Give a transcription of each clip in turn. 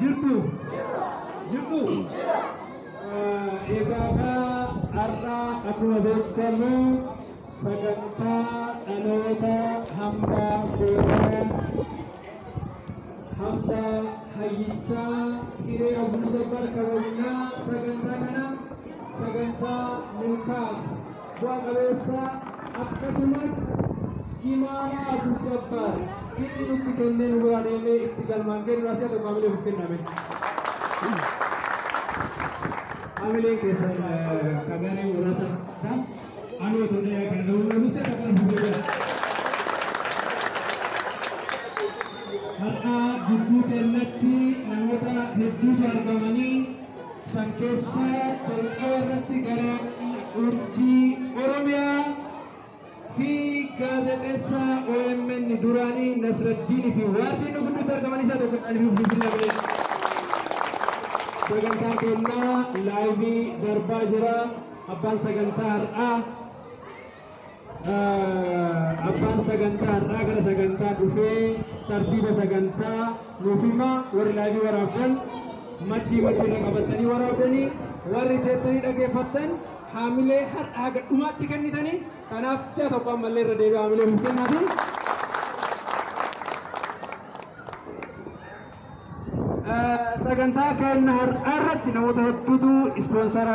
Jirtu? Jirtu? Egaa har'a akkuma beekamu sagantaa dhaloota hambaa gootaa hambaa hayyichaa Hiree Abdul Jabbaar kabajnaa. Sagantaa kana sagantaa milkaa'aa bu'a qabeessa akkasumas imaanaa Abdul Jabbaar inni nutti kennee nu biraa deemee itti galmaan kennu asii tokko hamilee nuuf kenname. Hamileen keessan kagaree muraasa ani otoo dheeraa kana ta'uu nu seera kan fuudhee jira. Har'a gidduu keenyatti namoota hedduutu argamanii san keessa jalqaba irratti gara Urjii Oromiyaa fi gaazexeessaa OMN duraanii Nasraddiin fi Waardiin nu gidduutti argaman isaa tokko isaanii fi finfinnee. Sagantaan keenyaa live darbaa jira. Abbaan sagantaa har'aa gara sagantaa dhufee tartiiba sagantaa nuuf hima. Warri live waraabdan maddii maddii irra qabatanii waraabdanii, warri teettanii dhageeffattan haamilee har'aa gadhumaatti kennitanii, kanaaf si'a tokko ammallee irra deebi'ee haamilee nuuf kennaatiin. Sagantaa keenya har'aa irratti namoota hedduutu sponsor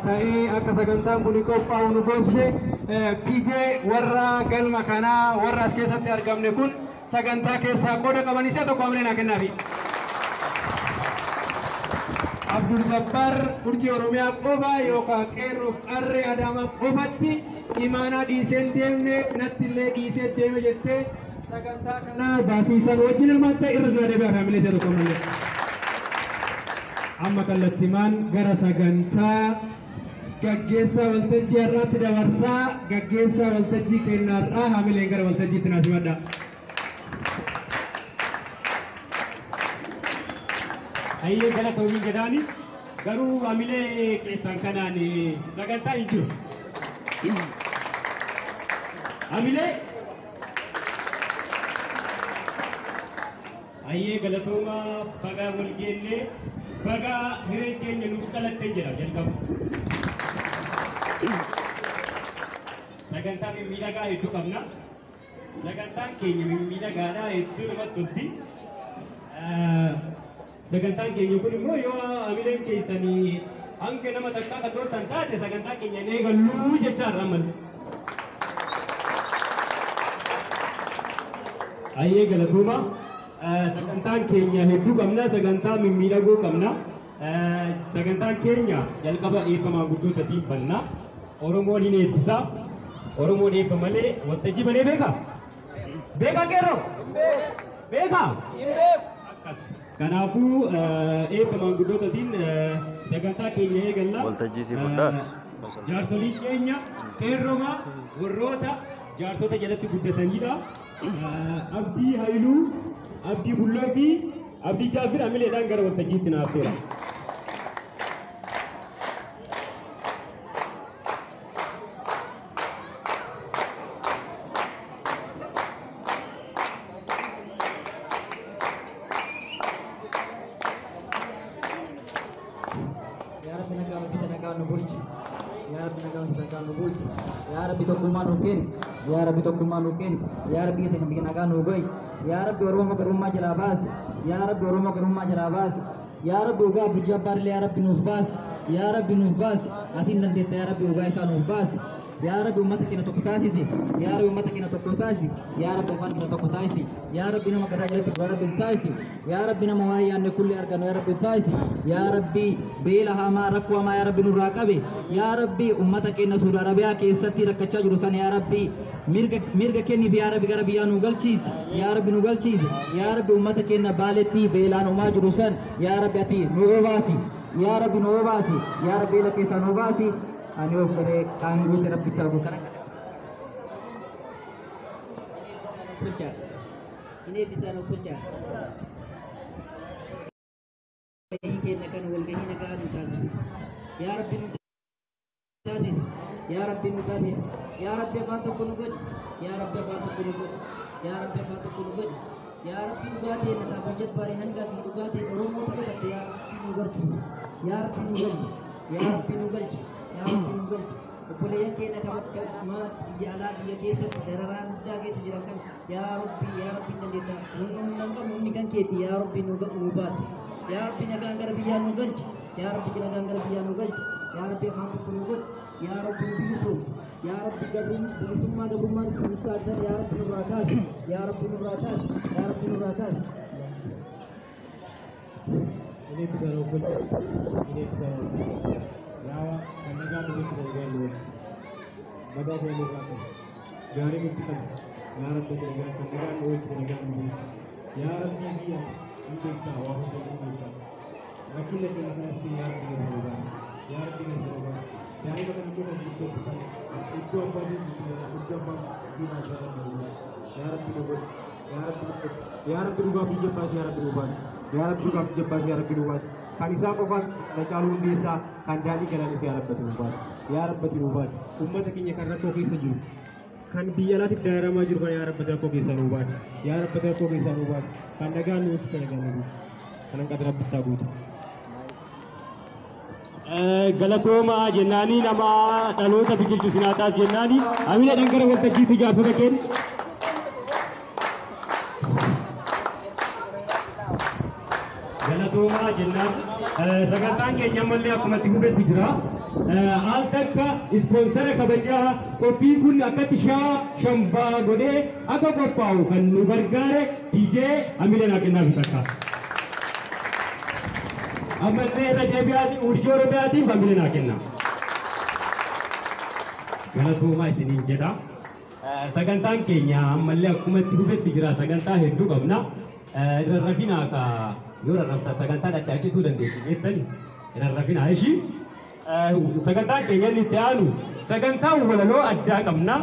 ta'ee akka sagantaan kun qophaa'u nu goosise. PJ warra galma kanaa, warra as keessatti argamne kun sagantaa keessaa qooda qaban isa tokko hamilee naa kennaafi. Abdul Jabbaar Urjii Oromiyaa qofa yookaan qeerroof qarree Adaamaa qofatti imaanaa dhiiseen deemne, natti illee dhiisee deeme jettee sagantaa kana baasiisan wajjin hirmaattee irra dura deebi'aa haamilee isa tokko malee. Amma kallattimaan gara sagantaa gaggeessaa waltajjii har'aatti dabarsaa. Gaggeessaa waltajjii keenyaa har'aa haamileen gara waltajjiitti naa simadha. Hayyee, galatoomiin jedhaani, garuu haamilee keessan kanaan sagantaa hin jiru. Haamilee. Hayyee, galatooma, baga wal geennee, baga hireen keenya nuuf dhalatte jedha jalqaba. Sagantaa mimmiidhagaa hedduu qabna. Sagantaan keenya mimmiidhagaadha, hedduu namatti tolti. Sagantaan keenya kun immoo yoo hamileen keessanii hanga nama takkaa kan dhoortan taate, sagantaa keenya hin eegalluu jechaa irraa malee. Hayyee, galatooma. Sagantaan keenya hedduu qabna, sagantaa mimmiidhagoo qabna. Sagantaan keenya jalqaba eebba maanguddootatiin banna. Oromoon hin eebbisa. Oromoon eebba malee waltajjii banee beekaa? Beekaa qeerroo? Beekaa? Akkas. Kanaafuu eebba maanguddootaatiin sagantaa keenya eegalla. Waltajjii si fudhaat. Jaarsoliin keenya qeerroma warroota jaarsota jalatti guddatanidha. Abdii Haayiluu, Abdii Bulloo fi Abdii Jaafir amileedhaan gara waltajjiitti naaf seera. Yaa Rabbi, nagaa hojjete, nagaa nu bulchi. Yaa Rabbi, nagaa hojjete, nagaa nu bulchi. Yaa Rabbi, tokkummaa nu kenni. Yaa Rabbi, tokkummaa nu kenni. Yaa Rabbi, biyya teenya biyya nagaa nu godhi. Yaa Rabbi, Oromoo garummaa jalaa baasi. Yaa Rabbi, Oromoo garummaa jalaa baasi. Yaa Rabbi, dhugaa Abdul Jabbaar illee yaa Rabbi nuuf baasi. Yaa Rabbi, nuuf baasi. Ati hin dandeetta, yaa Rabbi, dhugaa isaa nuuf baasi. Yaa Rabbi, uummata keenya tokko taasisi. Yaa Rabbi, uummata keenya tokko taasisi. Yaa Rabbi, afaan keenya tokko taasisi. Yaa Rabbi, nama gadaa jalatti yaa Rabbi taasisi. Yaa Rabbi, nama waa yaadne kulli argannu yaa Rabbi taasisi. Yaa Rabbi, beela hamaa, rakkoo hamaa yaa Rabbi nurraa qabe. Yaa Rabbi, uummata keenya Saudi Arabiyaa keessatti rakkachaa jiru sana yaa Rabbi mirga mirga kenniif, yaa Rabbi gara biyyaa nu galchiisi. Yaa Rabbi, nu galchiisi. Yaa Rabbi, uummata keenya Baaletti beelaan uumaa jiru san yaa Rabbi ati nu obaasi. Yaa Rabbi, nu obaasi. Yaa Rabbi, beela keessaa nu baasi. Ani of godhee kaan guute Rabbi ta'u kana. Bulchaa. Inni eebbisaan of bulchaa. Walgahii keenya kana walgahii nagaa nu taasisi. Yaa Rabbi, nu taasisi. Yaa Rabbi, nu taasisi. Yaa Rabbi, afaan tokko nu godhi. Yaa Rabbi, afaan tokko nu godhi. Yaa Rabbi, afaan tokko nu godhi. Yaa Rabbi, dhugaa ta'e na taasisu jabbaariin hanga fi dhugaa ta'e Oromoo. Yaa Rabbi nu galchi. Yaa Rabbi nu galchi. Yaa Rabbi nu galchi. Obboleeyyan keenya kan biyya alaa biyya keessatti dararaa guddaa keessa jiran kan yaa Rabbi yaa Rabbi dandeetta. Humna humna hin qabnu humni kan keeti yaa Rabbi nu baasi. Yaa Rabbi nagaan gara biyyaa nu galchi. Yaa Rabbi nagaan gara biyyaa nu galchi. Yaa Rabbi afaan tokko nu godhi. Yaa Rabbi nu bilisoomsi. Yaa Rabbi bilisummaa gabrummaa nu taasisan yaa Rabbi nurraa kaasi. Yaa Rabbi nurraa kaasi. Yaa Rabbi nurraa kaasi. Ini bisa rukun, ini bisa rukun. Yawa, kan nagaa nu gosa nagaa nu wajji. Badaa ta'e nurraa qabu. Gaarii nutti qabu. Yaa Rabbi nagaa kan nagaa nu wajji nagaa nu wajji. Yaa Rabbi biyya hin beektaa waa hunda hin beektaa. Rakkina keenya kanas yaa Rabbi gadi nu baasi. Yaa Rabbi gadi nu baasi. Daa'ima kana qofa iddoo kan iddoo abbaa iddoo abbaa diinaa yaa Rabbi nu baasi. Yaa Rabbi nu godhi. Yaa Rabbi nu godhi. Yaa Rabbi dhugaa biyya baasi yaa Rabbi nu baasi. Yaa Rabbi dhugaa biyya baasi yaa Rabbi nu baasi. Kan isaa qofaan Hacaaluu Hundeessaa kan daandii galaanis yaa Rabbi nu baasi. Yaa Rabbi nu baasi. Uummata keenya kan rakkoo keessa jiru kan biyya alaatiif dararamaa jiru kan yaa Rabbi rakkoo keessaa nu baasi. Yaa Rabbi rakkoo keessaa nu baasi. Kan nagaan nu hojjete nagaan nu guutu. Kanan qadara bittaa guutu. Galatooma jennaanii nama dhaloota biqilchu sinaataas jennaanii hamileedhaan gara waltajjiitti jaarsota keenya. Galatooma jennaan sagantaan keenya ammallee akkuma itti fufetti jira. Al takka ispoonsara kabajaa qophii kun akkatti shaa shambaa godhee akka qophaa'u kan nu gargaare DJ hamilee naa kennaa fi takka. Ammallee irra deebi'aatiin urjii Oromiyaatiin hamilee naa kenna. Galatoomaa isiniin jedha. Sagantaan keenya ammallee akkuma itti fufetti jira. Sagantaa hedduu qabna. Irra rafinaa ka yoo rarrafta sagantaa dhadhaachituu dandeessi jettani irra rafinaa ishii. Sagantaan keenya inni itti aanu sagantaa walaloo addaa qabna.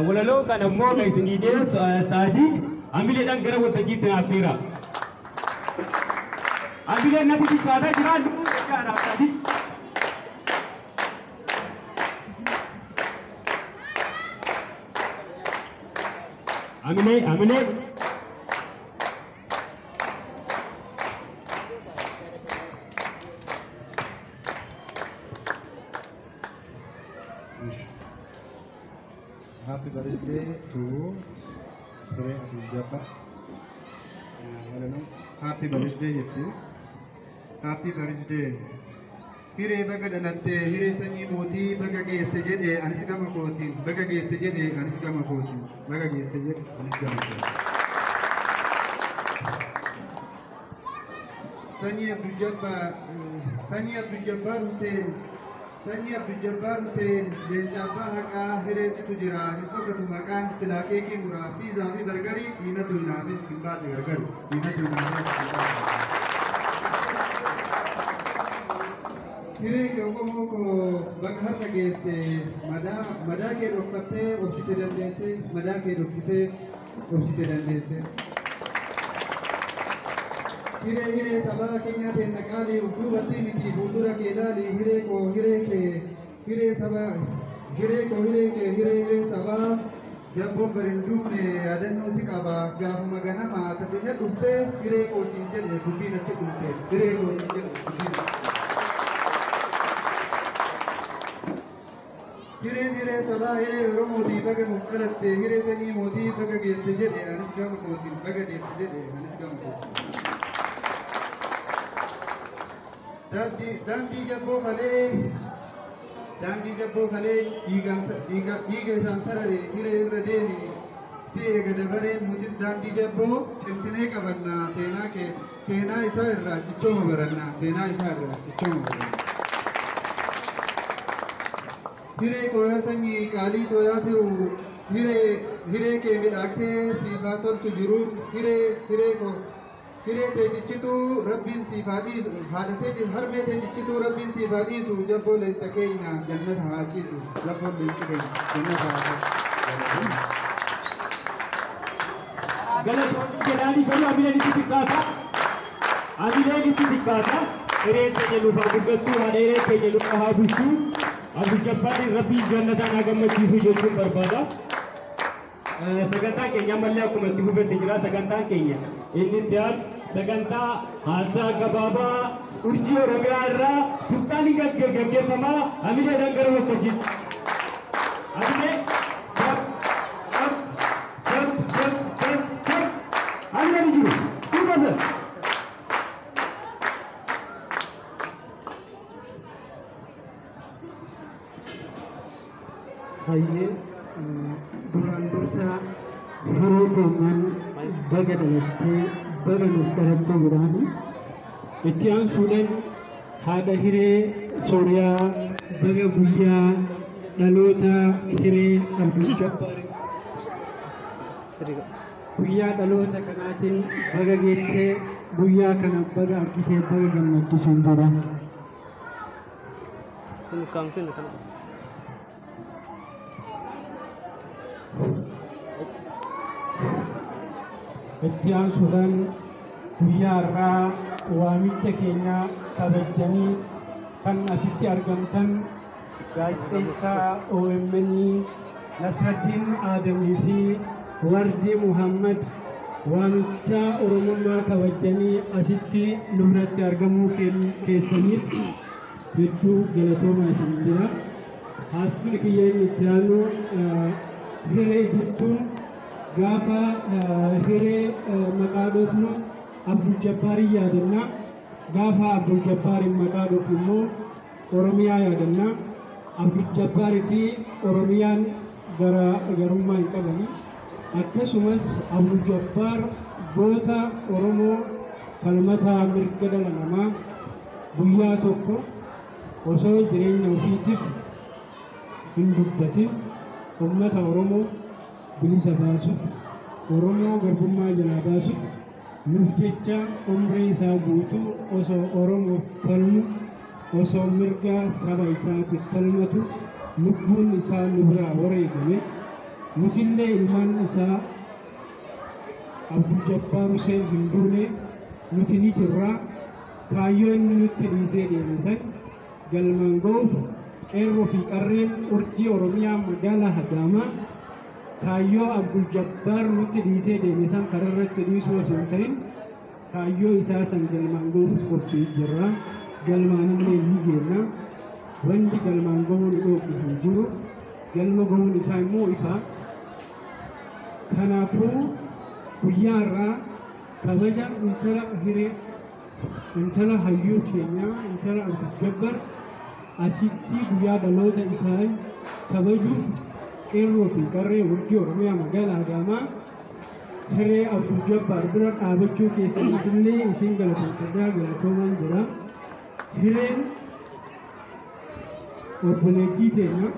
Walaloo kana immoo kan isinii dhiyeessu Saadii hamileedhaan gara waltajjiitti naaf seera. Hamileen natti xiqqaataa jira lubbuu jechaadha Saadii. Hamilee hamilee. Happy birthday to Sire Abdul Jabbar. Happy birthday jetti. Happy birthday. Hiree baga dhalattee hiree sanyii mootii baga geesse jedhe anis gama kootiin baga geesse jedhe anis gama kootiin baga geesse jedhe anis gama kootiin. Sanyii Abdul Jabbar sanyii Abdul Jabbar Hussein sanyii Abdul Jabbar Hussein leenca abbaa haqaa hireessitu jira hin fakkaatu maqaan silaa keekii muraa piizaa fi bargarii diinatu hinaafin hin baate gargari diinatu hinaafin hin baate. Hiree qomoo koo bakka harka geesse madaa kee dhokfattee obsite dandeesse madaa kee dhoksitee obsite dandeesse. Hiree hiree sabaa keenyaa teenna qaalii duubatti miti fuuldura kee ilaali hiree koo hiree kee hiree sabaa hiree koo hiree kee hiree hiree sabaa jabboon bari hin duune yaadannoo si qaba gaafuma ganama tajaajila dhuftee hiree kootiin jedhe dubbiin achi dhufte hiree kootiin jedhe dubbiin achi. Hireen hiree sabaa hiree Oromootii baga nuuf dhalatte hiree sanyii mootii baga geesse jedhe anis gama kootiin baga geesse jedhe anis gama kootiin. Daandii jabboo kalee daandii jabboo kalee dhiiga isaan sarare hiree irra deemi si eega dabareen nutis daandii jabboo cimsinee qabanna seenaa kee seenaa isaa irraa cichooma baranna seenaa isaa irraa cichooma baranna. Hiree tooyaa sanyii qaalii tooyaa tiru hiree hiree kee midhaagsee siifaa toltu jiru hiree hiree koo hiree tee cichituu rabbiin siifaa dhiisu haadha tee harmee tee cichituu rabbiin siifaa dhiisu jabboo leenca keenya jannata haa ciisu jabboon leenci keenya jannata haa ciisu. Galatoonni jedhaanii garuu hamileen itti xiqqaata. Hamileen itti xiqqaata. Hireen keenya nuuf haa guddattu haadha hireen keenya nuuf haa bulchu. Abdul Jabbaariin rabbiin jannataan haa gammachiisu jechuun barbaada. Sagantaan keenya ammallee akkuma itti fufetti jira. Sagantaan keenya inni itti aanu sagantaa haasaa gabaabaa Urjii Oromiyaa irraa Sultaaniin gaggeeffamaa hamileedhaan gara waltajjiitti. Hamilee jab jab jab jab jab jab hamileen jiru. Duuba Hayyee, duraan dursa Hiree keenyaan baga dhalattee, baga nuuf dhalattee jedhaani. Itti aansuudhaan haadha Hiree Sooriyaa, baga guyyaa dhaloota Hiree Abdul Jabbaar, guyyaa dhaloota kanaatiin baga geessee, guyyaa kana baga argitee, baga gammachiisan jedha. Itti aansuudhaan guyyaa har'aa waamicha keenya kabajanii kan asitti argamtan gaazexeessaa OMN Nasraddiin Adamii fi Wardii Muhammad, waamicha Oromummaa kabajanii asitti nu biratti argamuu keessaniif hedduu galatoomaa isin jira. Haasofni kiyya inni itti aanu, Hiree jechuun gaafa Hiree maqaa dhoofnu Abdul Jabbaarin yaadanna. Gaafa Abdul Jabbaarin maqaa dhoofnu immoo Oromiyaa yaadanna. Abdul Jabbaarii fi Oromiyaan garaagarummaa hin qabani. Akkasumas Abdul Jabbaar goota Oromoo falmataa mirga dhala namaa, guyyaa tokko osoo jireenya ofiitiif hin dubbatin uummata Oromoo bilisa baasuuf, Oromoo garbummaa jalaa baasuuf nuuf jecha umrii isaa guutuu osoo Oromoof falmu, osoo mirga saba isaatiif falmatu lubbuun isaa nu biraa wareegame. Nutillee ilmaan isaa, Abdul Jabbaar Hussein hin duune, nuti ni jirra. Kaayyoo inni nutti dhiisee deeme san galmaan ga'uuf qeerroo fi qarreen Urjii Oromiyaa magaalaa Adaamaa kaayyoo Abdul Jabbaar nutti dhiisee deeme san kararratti dhiisuu osoo hin ta'in kaayyoo isaa san galmaan ga'uuf qophii jirra. Galmaan illee ni geenna. Wanti galmaan ga'uu nu dhoofu hin jiru. Galma ga'uun isaa immoo ifa. Kanaafuu guyyaa har'aa kabaja intala Hiree, intala hayyuu keenyaa, intala Abdul Jabbar asitti guyyaa dhaloota isaa kabajuuf qeerroo fi qarree Urjii Oromiyaa magaalaa Adaamaa Hiree Abdul Jabbaar bira dhaabachuu keessaniif illee isin galateeffadhaa, galatoomaan jira. Hireen obboleettii teenya.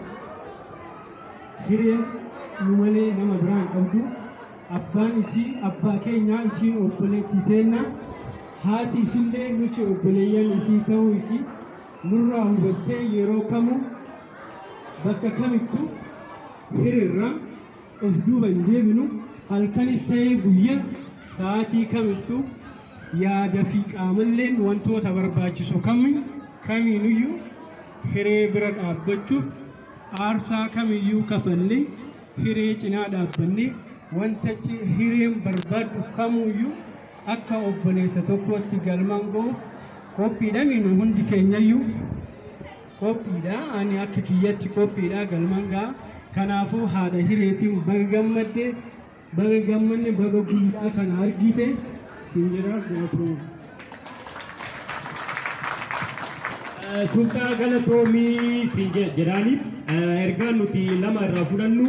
Hireen nu malee nama biraa hin qabdu. Abbaan isii abbaa keenya, isiin obboleettii teenya. Haati isillee nuti obboleeyyan isii ta'uu isii nurraa hubattee yeroo kamuu bakka kamittuu hiriirra of duuba hin deebinu. Halkanis ta'ee guyyaa, sa'aatii kamittuu yaada fi qaamalleen wantoota barbaachisu kamiinuyyuu Hiree bira dhaabbachuuf aarsaa kamiyyuu kafallee Hiree cinaa dhaabbannee wanta Hireen barbaaddu kamuyyuu akka obboleessa tokkootti galmaan ga'uuf qophiidha. Nu hundi keenyayyuu qophiidha. Ani akka kiyyatti qophiidha, galmaan ga'a. Kanaafuu haadha Hireetiin baga gammadde, baga gammanne, baga guyyaa kana argite siin jedha, galatooma. Sultaa, galatoomii siin jedhaaniif. Ergaan nuti lama irraa fudhannu,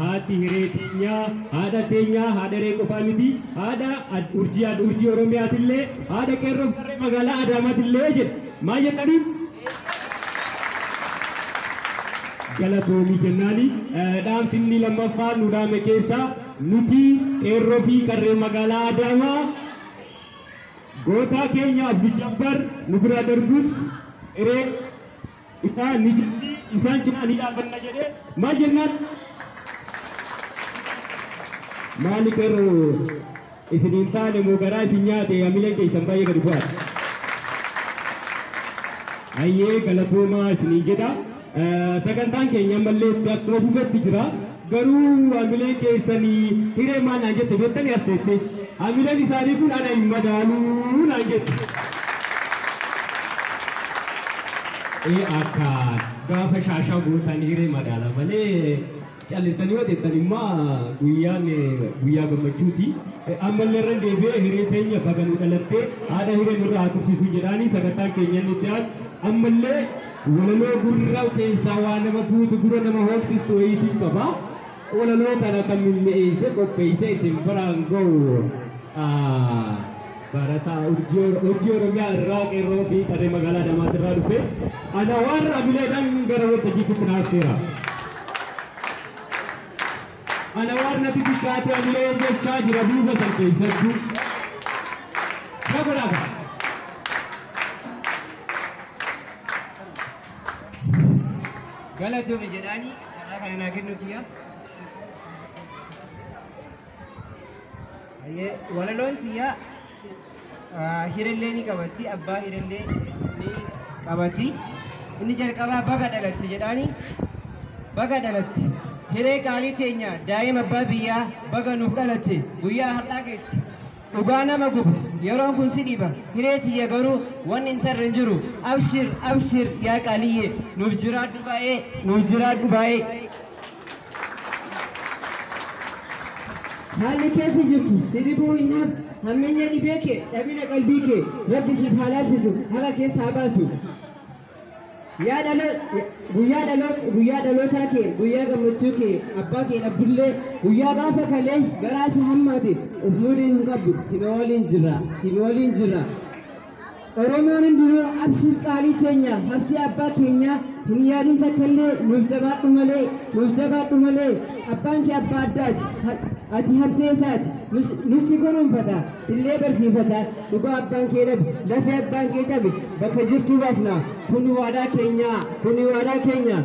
haati Hiree teenyaa haadha teenyaa, haadha Hiree qofaa miti, haadha Urjii Oromiyaatillee, haadha qeerroo qarree magaalaa Adaamaatillee jedha. Maal jedhaniin? Galatoomii jennaani. Dhaamsi inni lammaffaa nu dhaame keessaa, nuti qeerroo fi qarree magaalaa Adaamaa gootaa keenya Abdul Jabbar nu bira darbus hiree isaa ni jirti, isaan cinaa ni dhaabanna jedhee. Maal jennaan? Maali qeerroo, isiniin taane moo garaa isin nyaate? Hamileen keessan baay'ee gadi bu'aadha. Hayyee, galatoomaa isiniin jedha. Sagantaan keenya ammallee itti akkuma fufetti jira. Garuu hamileen keessanii Hiree maal naan jette beektanii? As teette. Hamileen isaanii kun ana hin madaaluu naan jette. Akka gaafa shaashaa guutan hiree madaala malee callistanii yoo teettan immoo guyyaan guyyaa gammachuuti. Ammallee irra deebi'ee hiree teenya baganuu dhalattee haadha hiree nurraa haa tursiisu jedhaanii sagantaan keenya inni itti aanu ammallee walaloo gurra keessaa waa nama fuutu gurra nama hooksistu wayiitiin qaba. Walaloo kana kan mimmi'eessee qopheessee isin biraan ga'u barataa urjii Oromiyaa irraa qeerroo fi qarree magaalaa Adamaas irraa dhufe ana waan amileedhaan gara waltajjiitti naafseera. Ana waan natti xiqqaate amilee jechaa jira duuba san keessattuu. Shagodhaaka. Galatoome jedhaanii karaa kana naa kennu kiyya. Walaloon tiyya hirellee ni qabatti, abbaa hirellee ni qabatti. Inni jalqabaa baga dhalatti jedhaanii baga dhalatti. Hiree qaalii teenya daa'ima abbaa biyyaa baga nuuf dhalatte guyyaa har'aa keetti. Dhugaa nama guba yeroon kun si dhiba hiree tiyya garuu wanni hin tarre hin jiru. Abshir abshir yaa qaaliyyee nuuf jiraadhu baay'ee nuuf jiraadhu baay'ee. Haalli keessa jirtu si dhibuu hin haftu hammeenya dhibee kee cabina qalbii kee rabbi siif haa laaffisu haqa keessa haa baasu. Yaa guyyaa guyyaa dhalootaa kee guyyaa gammachuu kee abbaa kee dhabdullee guyyaa gaafa kalee garaa si hammaate of muudii hin qabdu sima waliin jirra sima waliin jirra. Oromoon hundinuu abshir qaalii teenya hafti abbaa keenya hin yaadin takkallee nuuf jabaadhu malee nuuf jabaadhu malee abbaan kee abbaa addaati ati haftee isaati nutti kunuunfata sillee barsiifata dhugaa abbaan kee dhabe lafee abbaan kee cabe bakka jirtuu baafna kuni waadaa keenya kuni waadaa keenya.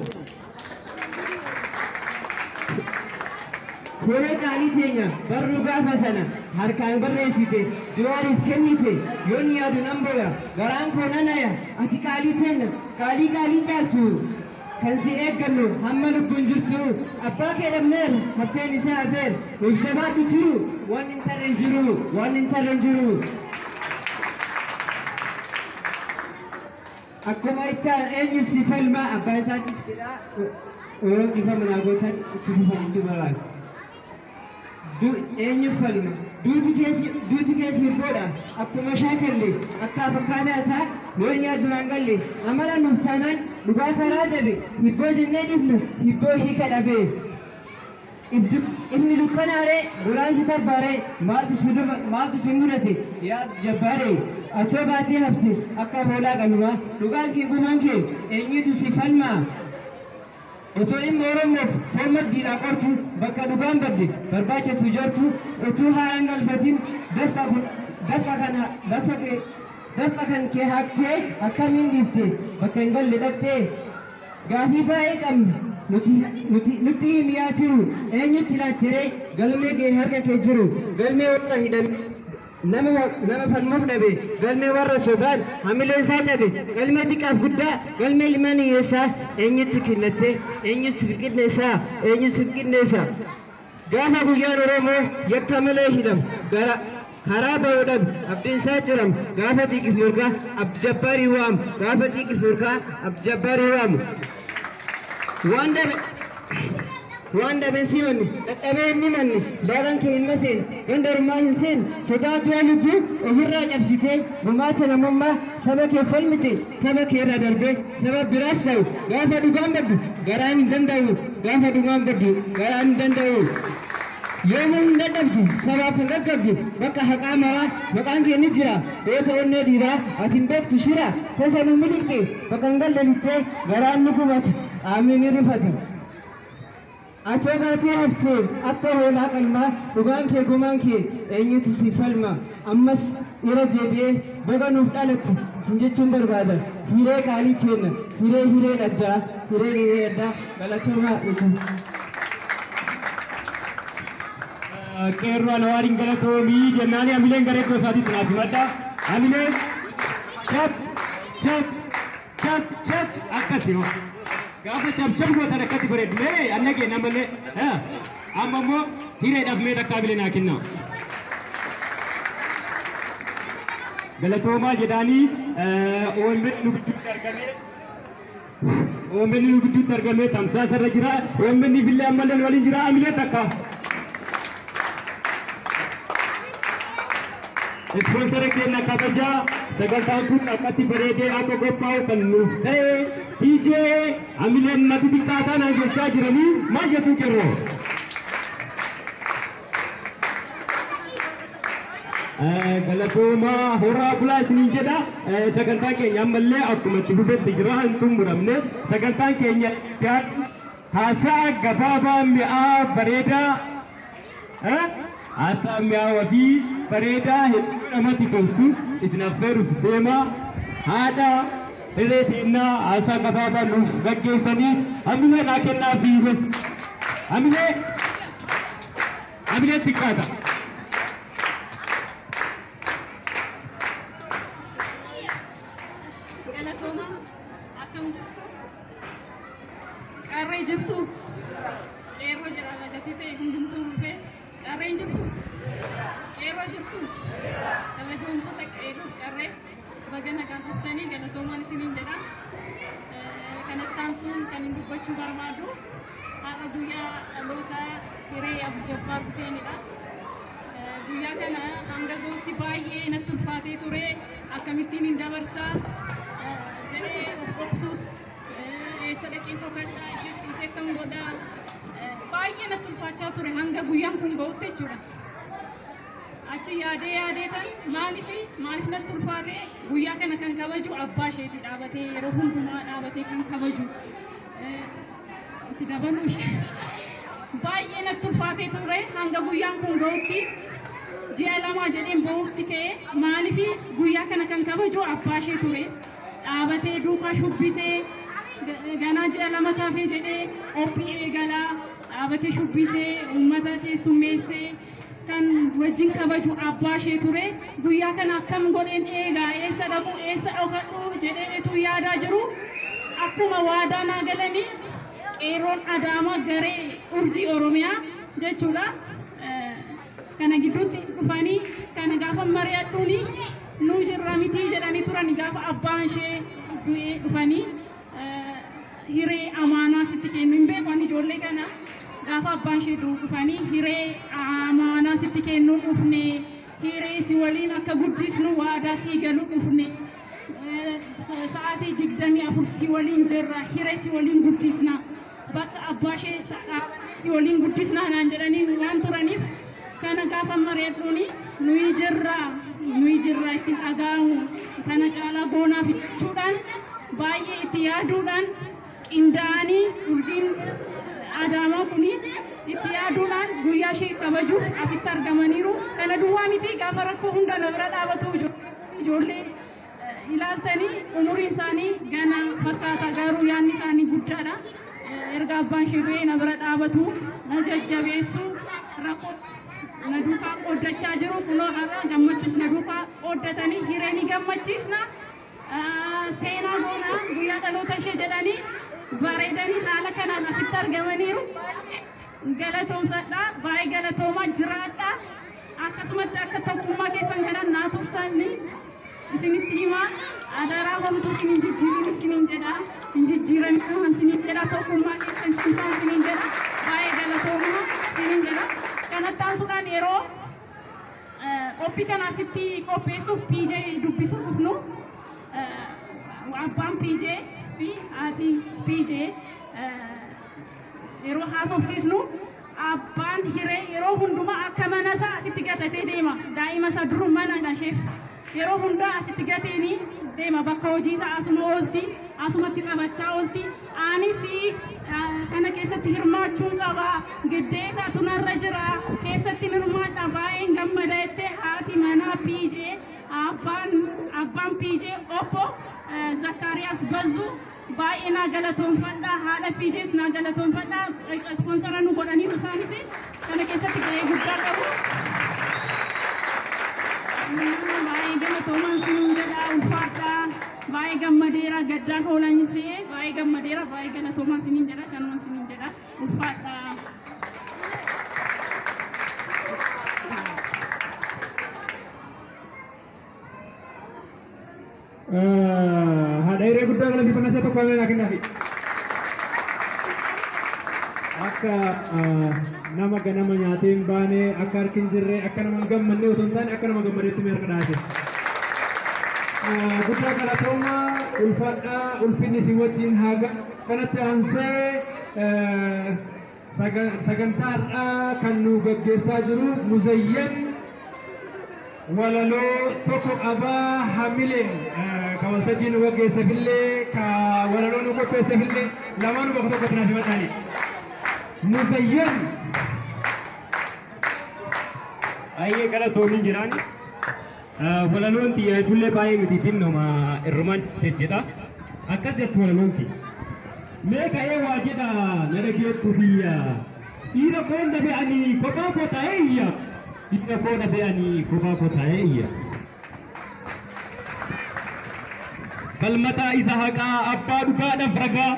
Hiree qaalii teenya barruu gaafa sana harkaan barreessite Jawaariif kennite yoon yaadu nan booya garaan koo nan aya ati qaalii teenya qaalii qaalii caaltu kan si eeggannu hamma lubbuun jirtu abbaa kee dhabneer hafteen isaa hafeer nuuf jabaadhu jiru waan hin tarre hin jiru waan hin tarre hin jiru. Akkuma ittaan eenyu si falma abbaa isaatiif jedhaa yeroo dhiifama naa gootan itti fufan itti barbaadu. Eenyu falma duuti keessi hirboodha akkuma shaakalle akka fakkaataa isaa loon yaadu naan galle amala nuuf taanaan dhugaa karaa dabe hibboo jennee dhiifnu hibboo hiika dhabe. Ifni dukkanaaree goraansi tabbaaree maaltu si mudate yaa jabbaaree atoo baatee hafte akka hoolaa qalumaa dhugaan kee gumaan kee eenyutu si falmaa. Otoo dhimma Oromoof foon maddiidhaa qortu bakka dhugaan badde barbaachatu jartu utuu haaraan galfatin dafqa kan kee haqxee akkamiin dhiifte bakka hin galle dhaqxee gaafii baay'ee qabna nutti himi yaa jiru eenyutti laattiree galmee kee harka kee jiru galmee warra hidhame nama falmuuf dhabe galmee warra sobaan hamileen isaa cabe galmee xiqqaaf guddaa galmee ilmaan hiyyeessaa eenyutti kennatte eenyutti siif qinneessaa eenyutti siif qinneessa. Gaafa guyyaan Oromoo yakka malee hidhamu gara karaa ba'uu dhabe abdiin isaa ciram gaafa xiiqif morkaa Abdi Jabbaarii waamu gaafa xiiqif morkaa Abdi Jabbaarii waamu. Waan dhabeen si manne dadhabee inni manne laaqan kee hin maseen ganda ormaa hin seen sodaa du'a lubbuu ofirraa cabsitee gumaata namummaa saba kee falmite saba kee irra darbee saba biraas ta'u gaafa dhugaan baddu garaan hin danda'u gaafa dhugaan baddu garaan hin danda'u. Yoomuu hin dadhabdu sabaaf hin qaqqabdu bakka haqaa maraa maqaan kee ni jira goota onnee dhiiraa ati hin beektu shira tasa nu miliqxe bakka hin galle littee garaan ni gubata qaamni ni rifata. Atoo baatee haftee akka hoolaa qalmaa dhugaan kee gumaan kee eenyutu si falma ammas irra deebi'ee baga nuuf dhalattu sin jechuun barbaada hiree qaalii kenna hiree hireen addaa hiree hiree addaa galatoomaa jechuun. Qeerroo Anawaariin galatoomii jennaani hamileen gara iddoo isaatiitti naaf himadha. Hamileen chap chap chap chap akkasi hoo. Gaafa chap chap gootan akkatti bareedu mee annagee namallee amma immoo hireedhaaf mee takkaa bilee naa kenna. Galatoomaa jedhaanii OMN nu gidduutti argamee OMN gidduutti argamee tamsaasa irra jira. OMN billee ammallee waliin jira. Amilee takka. Ispoonsara keenya kabajaa sagantaan kun akkatti bareedee akka qophaa'u kan nuuf ta'e DJ amileen natti xiqqaataa naan jechaa jiranii maal jettu qeerroo? Galatooma horaa bulaa isiniin jedha. Sagantaan keenya ammallee akkuma itti fufetti jira, hin xumuramne. Sagantaan keenya haasaa gabaabaa mi'aa bareedaa, haasaa mi'aawaa fi bareedaa hedduu namatti toltu isin affeeruuf deema. Haadha hiree teennaa haasaa gabaabaa nuuf gaggeessanii hamilee naa kennaa fi hamilee hamilee xiqqaata. Galatooma, akkam jirtu? Qarree jirtu? Qeerroo jira gatii ta'e hundumtuu dhufee. Qarreen jirtu? Qeerroo jirtu? Kabajamtoota qeerroo, qarree, baga nagaan dhuftanii, galatoomaan isiniin jedha. Kanatti aansuun kan hin dubbachuu barbaadu har'a guyyaa dhaloota Hiree Abdul Huseenidha. Guyyaa kana hanga gootti baay'ee natti ulfaatee ture, akkamittiin hin dabarsaa jedhee of qobsuus, eessa dhaqeen dhokadhaa, ishees dhiiseessan godhaa, baay'ee natti ulfaachaa ture hanga guyyaan kun ga'utti jechuudha. Achi yaadee yaadee tan maaliif maaliif natti ulfaatee, guyyaa kana kan kabaju abbaa isheeti, dhaabatee yeroo hundumaa dhaabatee kan kabaju itti dabaluu ishee baay'ee natti ulfaatee ture hanga guyyaan kun ga'utti. Ji'a 2 jedheen ba'uutti ka'ee, maaliif guyyaa kana kan kabaju abbaa ishee ture, dhaabatee duukaa shubbisee, ganaa ji'a 2 taafee jedhee qophii eegalaa, dhaabatee shubbisee uummata keessummeessee kan wajjin kabaju abbaa ishee ture. Guyyaa kana akkam godheen eegaa, eessa dhaqu, eessa dhokadhu jedhee etuu yaadaa jiru, akkuma waadaa naa galanii qeerroon Adaamaa garee Urjii Oromiyaa jechuudha. Kana gidduutti dhufanii kana gaafa mari'adhuuni nuu jirra mitii jedhanii turan. Gaafa abbaan ishee du'ee dhufanii hiree amaanaa sitti kennu, hin beeku ani ijoollee kana, gaafa abbaan ishee du'u dhufanii hiree amaanaa sitti kennuu dhufne, hiree si waliin akka guddisnu waadaa sii galuu dhufne, sa'aatii 24 si waliin jirra, hiree si waliin guddisna, bakka abbaa ishee dhaabannee si waliin guddisna naan jedhanii waan turaniif, kana gaafa mari'adhuuni nuyi jirra, nuyi jirra, itti dhaga'amu kana caalaa goonaaf jechuudhaan baay'ee itti yaaduudhaan qindaa'anii urjiin Adaamaa kuni itti yaaduudhaan guyyaa ishee kabajuuf asitti argamaniiru. Kana duwwaa miti, gaafa rakkoo hunda na bira dhaabatu. Ijoollee ilaaltanii umuriin isaanii gana fakkaata, garuu yaadni isaanii guddaadha. Erga abbaan ishee du'ee na bira dhaabatu, na jajjabeessu, rakkoo na duukaa qooddachaa jiru. Kunoo har'a gammachuus na duukaa qooddatanii hiree ni gammachiisna. Seenaa goonaa guyyaa dhaloota ishee jedhanii bareedanii haala kanaan asitti argamaniiru. Galatoomsadha. Baay'ee galatoomaa, jiraadha. Akkasumatti akka tokkummaa keessan kanaan naa tursanii isinitti himaa, adaraa homtuu isin hin jijjiirin isiniin jedha. Hin jijjiiramin isiniin jedha. Tokkummaa keessan cimsaa isiniin jedha. Baay'ee galatoomaa isiniin jedha. Kanatti aansuudhaan yeroo qophii kana asitti qopheessuuf PJ dubbisuu dhufnu, abbaan PJ fi haati PJ yeroo haasofsiisnu, abbaan hiree yeroo hundumaa akka mana isaa asitti gatatee deema. Daa'ima isaa dur mana isheef yeroo hundaa asitti gateeni deema. Bakka hojii isaa asuma oolti, asumatti taphachaa oolti. Anis kana keessatti hirmaachuun qaba. Giddeeta tunarra jira. Keessatti hirmaadha, baay'een gammada jettee haati manaa PJ, abbaan PJ obbo Zakkaariyaas Bazzuu baay'ee naa galatoonfadha. Haadha PJs naa galatoonfadha. Ispoonsara nu godhaniiru, isaanis kana keessatti gahee guddaa qabu. Baay'ee galatoomaan siniin jedha, ulfaadha. Baay'ee gammadeera, gaddaan oolan se'ee baay'ee gammadeera, baay'ee galatoomaan siniin jedha, kanumaan siniin jedha, ulfaadha. Haadha hiree guddaa galateeffannaa isa tokko ameen kennaafi. Akka nama ganama nyaatee hin baane, akka harki hin jirre, akka nama hin gammanne otoo hin taane akka nama gammadeetti mee harka dhaate. Guddaa galatooma, ulfaadhaa, ulfinni isin wajjin haa galu. Kanatti aansee sagantaa har'aa kan nu gaggeessaa jiru Muzayyan walaloo tokko qabaa hamileen ka waltajjii nu gaggeesseefillee ka walaloo nu qopheesseefillee lamaanuu bakka tokkotti naa simadhaani. Muzayyan. Baay'ee galatoomin jiraan. Walaloon xiyya ijoollee baay'ee miti xinnoma irrumaan jedha. Akkas jettu walaloon si. Mee ka'ee waa jedha na dhageettu biyya. Dhiira koon dhabe ani kophaa koo taa'ee iyya. Dhiira koo dhabe ani kophaa koo taa'ee iyya. Falmataa isa haqaa abbaa dhugaadhaaf ragaa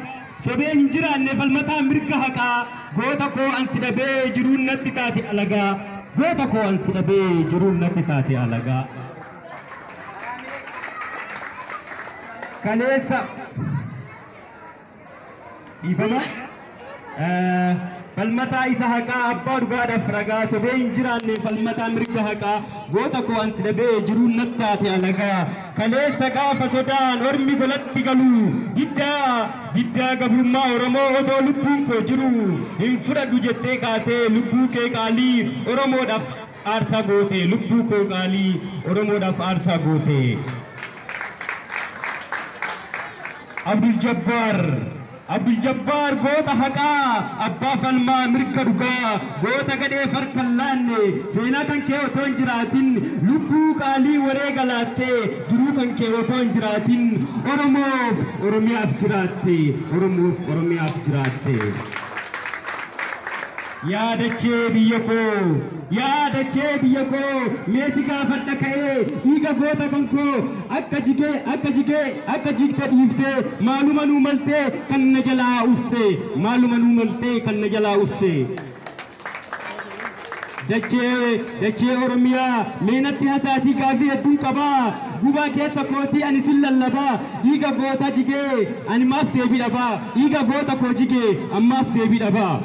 sobee hin jiraanne falmataa mirga haqaa goota koo ansi dhabee jiruun natti taate alagaa goota koo ansi dhabee jiruun natti taate alagaa. Kaleessa dhiifama. Falmataa isa haqaa abbaa dhugaadhaaf ragaa sobee hin jiraanne falmataa mirga haqaa goota koo ansi dhabee jiruun natti taate alagaa. Kaleessa gaafa sodaan ormi golatti galu diddaa diddaa gabrummaa Oromoo otoo lubbuun koo jiru hin fudhadhu jettee kaatee lubbuu kee qaalii Oromoodhaaf aarsaa goote lubbuu koo qaalii Oromoodhaaf aarsaa goote. Abdul Jabbaar Abdul Jabbaar goota haqaa abbaa falmaa mirga dhugaa goota gadhee farka hin laanne seenaa kan kee otoo hin jiraatin lubbuu qaalii wareega laattee jiruu kan kee otoo hin jiraatin Oromoof Oromiyaaf jiraatte Oromoof Oromiyaaf jiraatte. Yaadachee biyya koo yaadachee biyya koo mee si gaafadha ka'ee dhiiga goota kan koo akka jigee akka jigee akka jigte dhiiftee maaluma nuu maltee kan na jalaa uste maaluma nuu maltee kan na jalaa uste. Dachee dachee Oromiyaa mee natti hasaasii gaafii hedduun qabaa gubaa keessa kootii ani sin lallabaa dhiiga goota jigee ani maaf deebii dhabaa dhiiga goota koo jigee ammaaf deebii dhabaa.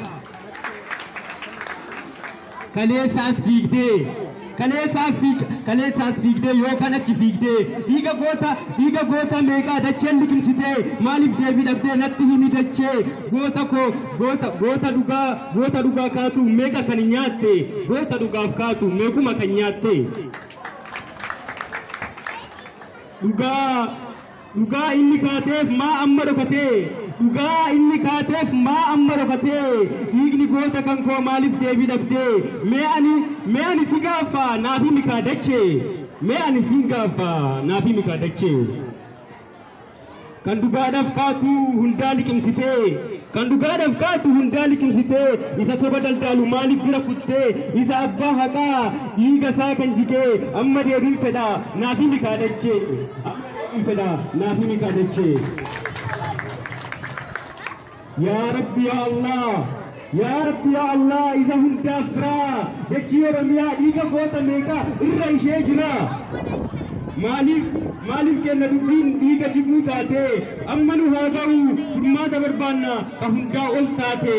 Kaleessa as fiigdee kaleessa as fiig kaleessa as fiigdee yookaan achi fiigdee dhiiga goota meeqaa dacheen liqimsitee maaliif deebii dhabdee natti himi dachee goota koo goota goota dhugaa kaatu meeqa kan nyaatte goota dhugaaf kaatu meequma kan nyaatte. Dhugaa dhugaa inni kaateef maa amma dhokatee dhugaa inni kaateef maa amma dhokatee dhiigni goota kan koo maaliif deebii dhabdee mee ani si gaaffa naaf himi kaa dachee mee ani si gaaffa naaf himi kaa dachee. Kan dhugaadhaaf kaatu hundaa liqimsitee kan dhugaadhaaf kaatu hundaa liqimsitee isa soba daldaalu maaliif bira kuttee isa abbaa haqaa dhiiga isaa kan jigee amma deebiin fedha naaf himi kaa dachee amma deebiin fedha naaf himi kaa dachee. Yaa Rabbi yaa Allah yaa Rabbi yaa Allah isa hundaaf biraa dachii Oromiyaa dhiiga goota meeqa irra ishee jira. Maaliif maaliif kenna dubbiin dhiiga jiguu taate amma nu haa ga'u furmaata barbaanna ka hundaa ol taate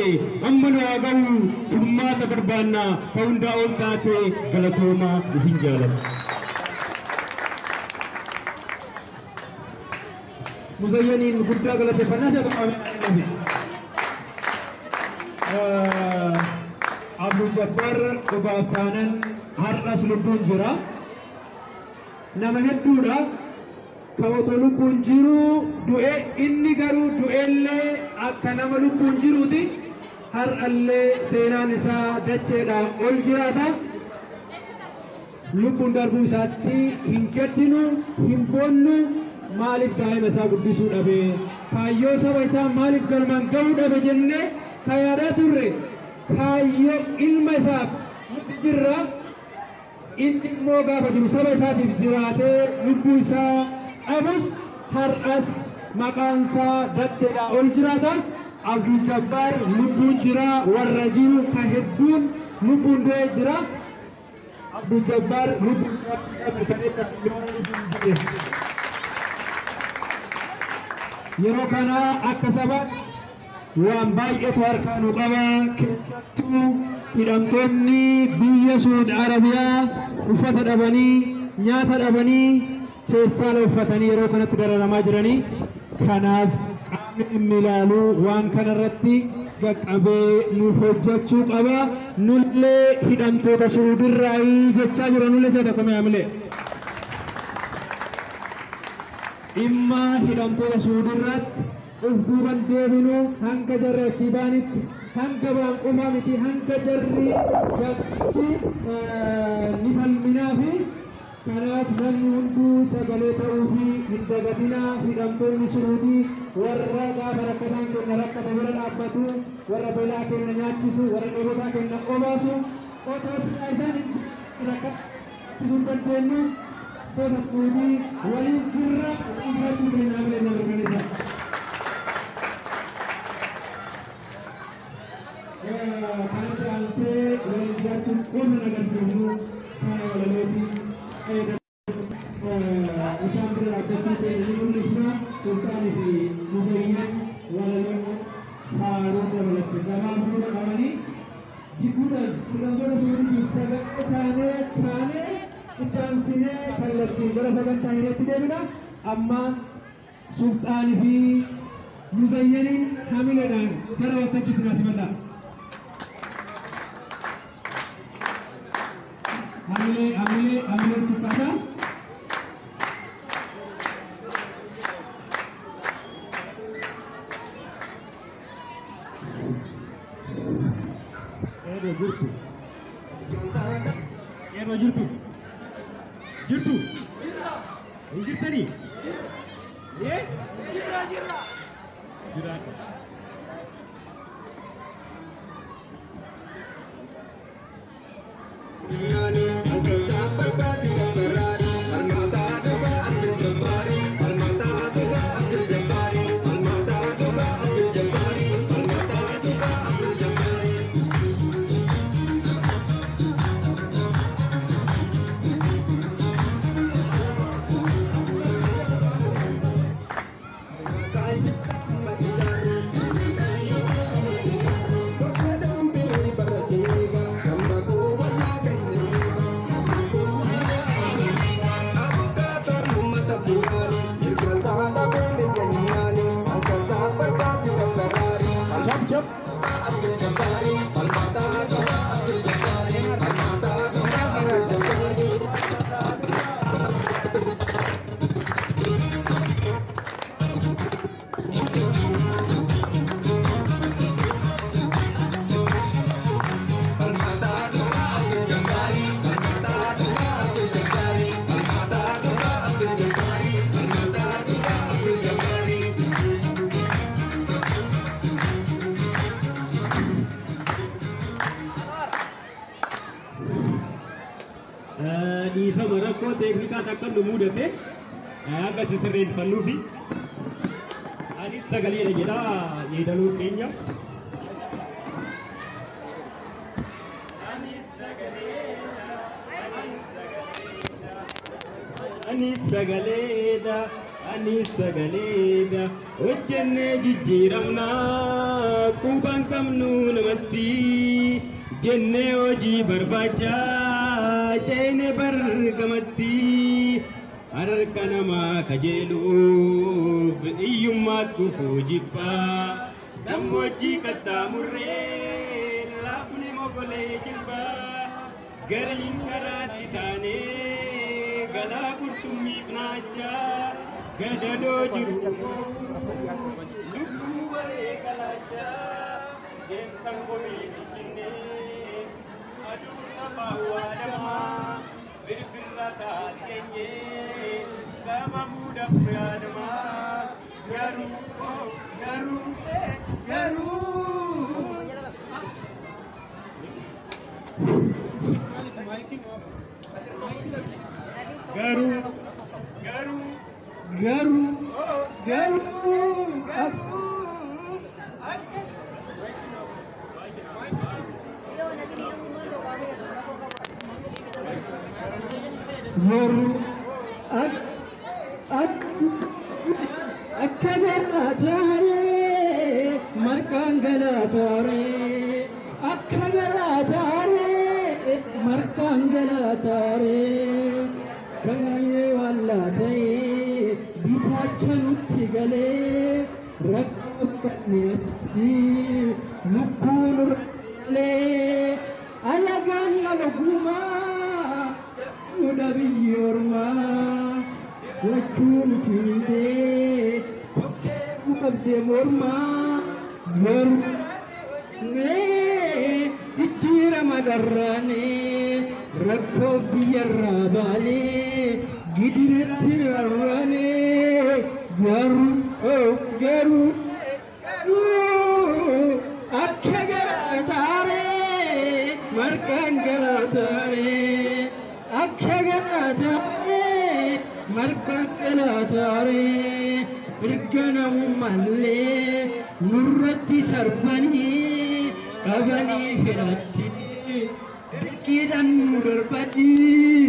amma nu haa ga'u furmaata barbaanna ka hundaa ol taate galatooma isin jaalladha. Muzayyaniin guddaa galateeffannaa si'a tokko ameen. Abdul Jabbaar dhugaaf taanan har'as lubbuun jira. Nama hedduudha. Kan otoo lubbuun jiru du'e inni garuu du'ellee akka nama lubbuun jiruuti. Har'allee seenaan isaa dacheedhaan ol jiraata. Lubbuun darbuu isaatti hin gaddinu, hin boonnu maaliif daa'ima isaa guddisuu dhabe kaayyoo saba isaa maaliif galmaan gahuu dhabe jennee ka yaadaa turre kaayyoo ilma isaaf nuti jirra. Inni immoo gaafa jiru saba isaatiif jiraatee lubbuu isaa dhabus har'as maqaan isaa dacheedhaa ol jiraata. Abdul Jabbaar lubbuun jira warra jiru ka hedduun lubbuun du'ee jira. Abdul Jabbaar lubbuun jiraachuu isaa mirkaneessa lubbuun jira. Yeroo kana akka sabaatti Waan baay'eetu harkaa nu qaba. Keessattuu hidhamtoonni biyya Suud Arabiyaa uffata dhabanii, nyaata dhabanii, feestaala uffatanii yeroo kanatti dararamaa jiranii. Kanaaf qaamni dhimmi ilaalu waan kanarratti qaqqabee nuuf hojjechuu qaba. Nullee hidhamtoota Suudirraayii jechaa jira. Nullee isa tokko mi'aamilee. Dhimma hidhamtoota Suudirratti of duuban deebinu hanga jarri achii baanitti, hanga baan qofa miti, hanga jarri gatti ni falminaa fi kanaaf namni hunduu sagalee ta'uu fi hin dagatinaa. Hidhamtoonni Suudii warra gaafa rakkataan keenya rakkate bira dhaabbatu, warra beelaa keenya nyaachisu, warra dheebotaa keenya obaasu, otoo silaa isaan hin rakkachisuu hin dandeenyu. Toota Suudii waliin jirra, injifachuu keenya amilee jalqabeessa. Kanatti aansee waliin jiraachuun qonna agarsiifnu kana walaleetiin isaan bira dhaabbachuu keenya ni mul'isna. Sulxaanii fi Muzayyaan walaloo faaruu dabalatti gabaabsuu qabanii gidduudhaan hidhamtoota Suudiitiif sagalee taanee taanee itti aansinee kallattiin gara sagantaa hireetti deebina. Amma Sulxaanii fi Muzayyaniin hamileedhaan gara waltajjiitti naa simadhaa. Hamilee, hamilee, hamilee tuffata. Qeerroo jirtu. Qeerroo jirtu. Jirtu. Hin jirtanii? Ee? Jiraata. Chap chap. Dhiifama, rakkoo teeknikaa takka nu mudate akka sirreeffannuufi anis sagaleedha jedha yeedaloo keenya. Anis sagaleedha, anis sagaleedha, anis sagaleedha, anis sagaleedha. Hojjennee jijjiiramnaa quubaan qabnu namatti jennee hojii barbaacha ceene bargamatti harka namaa kajeeluuf hiyyummaat kufuu jibbaa gammoojjii qaxxaamurree laafni mogolee jilbaa gariin karaatti taanee galaa qurxummiif naachaa gadadoo jiru lubbuu baree galaachaa deemsan komii jijjinnee aduu sabaa waadamaa birbirra taas geenyee qabamuudhaaf yaadamaa garuu garuu garuu. Garuu garuu garuu garuu garuu akka garraa taaree marqaan Markaan galaataaree akka galaataaree markaan galaataaree kanaayee wallaatee bitaacha nutti galee rakkoo qabneetti lubbuun galee alagaan lalgumaa fuudha biyyi ormaa gochuun kiitee kokkee qabdee mormaa garuu jijjiirama dharraanee rakkoo biyyarraa baanee gidiratti rarraanee garuu garuu akka galaataaree markaan galaataaree akka galaataaree markaan galaataaree mirga namummallee nurratti sarbanii qabanii hidhatti dirqiidhaan nu darbanii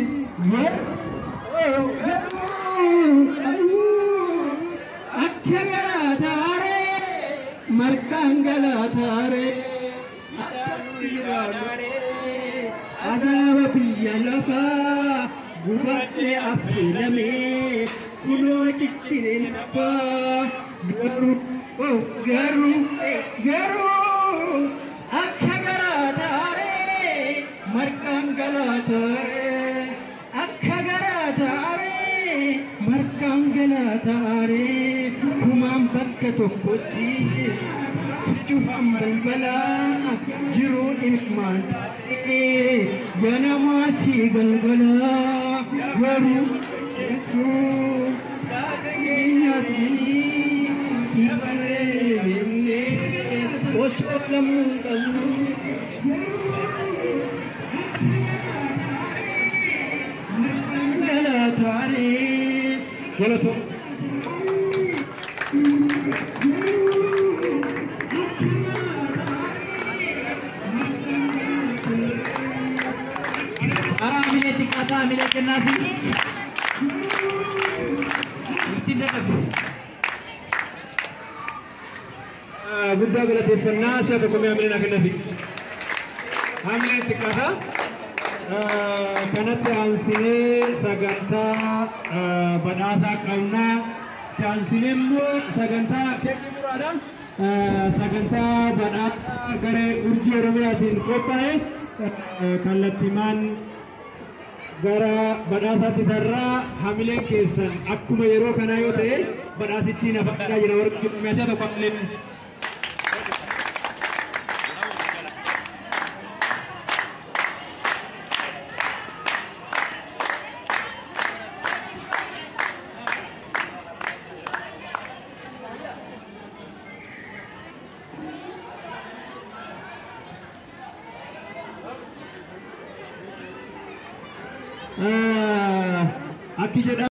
akka galaataaree markaan galaataaree azaaba biyya lafaa gubadhee affeelamee kunoo ciccireen abbaa garuu garuu garuu akka galaataaree markaan galaataaree akka galaataaree markaan galaataaree kumaan bakka tokkotti cufan balbalaa jiruun ilmaan taatee ganamaa fi galgalaa garuu jechuun dabaree osoo lammuu qabnu. Galaataaree galatoo. Karaa hamilee xiqqaataa hamilee kennaafi ittiin dadhabdu. Guddaa galateeffannaa si'a tokko mee hamilee naa kennafi. Hamileen xiqqaataa. Kanatti aansinee sagantaa badhaasaa qabnaa. Aansinee immoo sagantaa keekii muraadha. Sagantaa badhaasaa garee urjii Oromiyaatiin qophaa'e kallattimaan gara badhaasaatti tarraa hamileen keessan akkuma yeroo kanaa yoo ta'e badhaasichi nafa jira warra Oromiyaa si'a tokko hamileen. Akki jedha.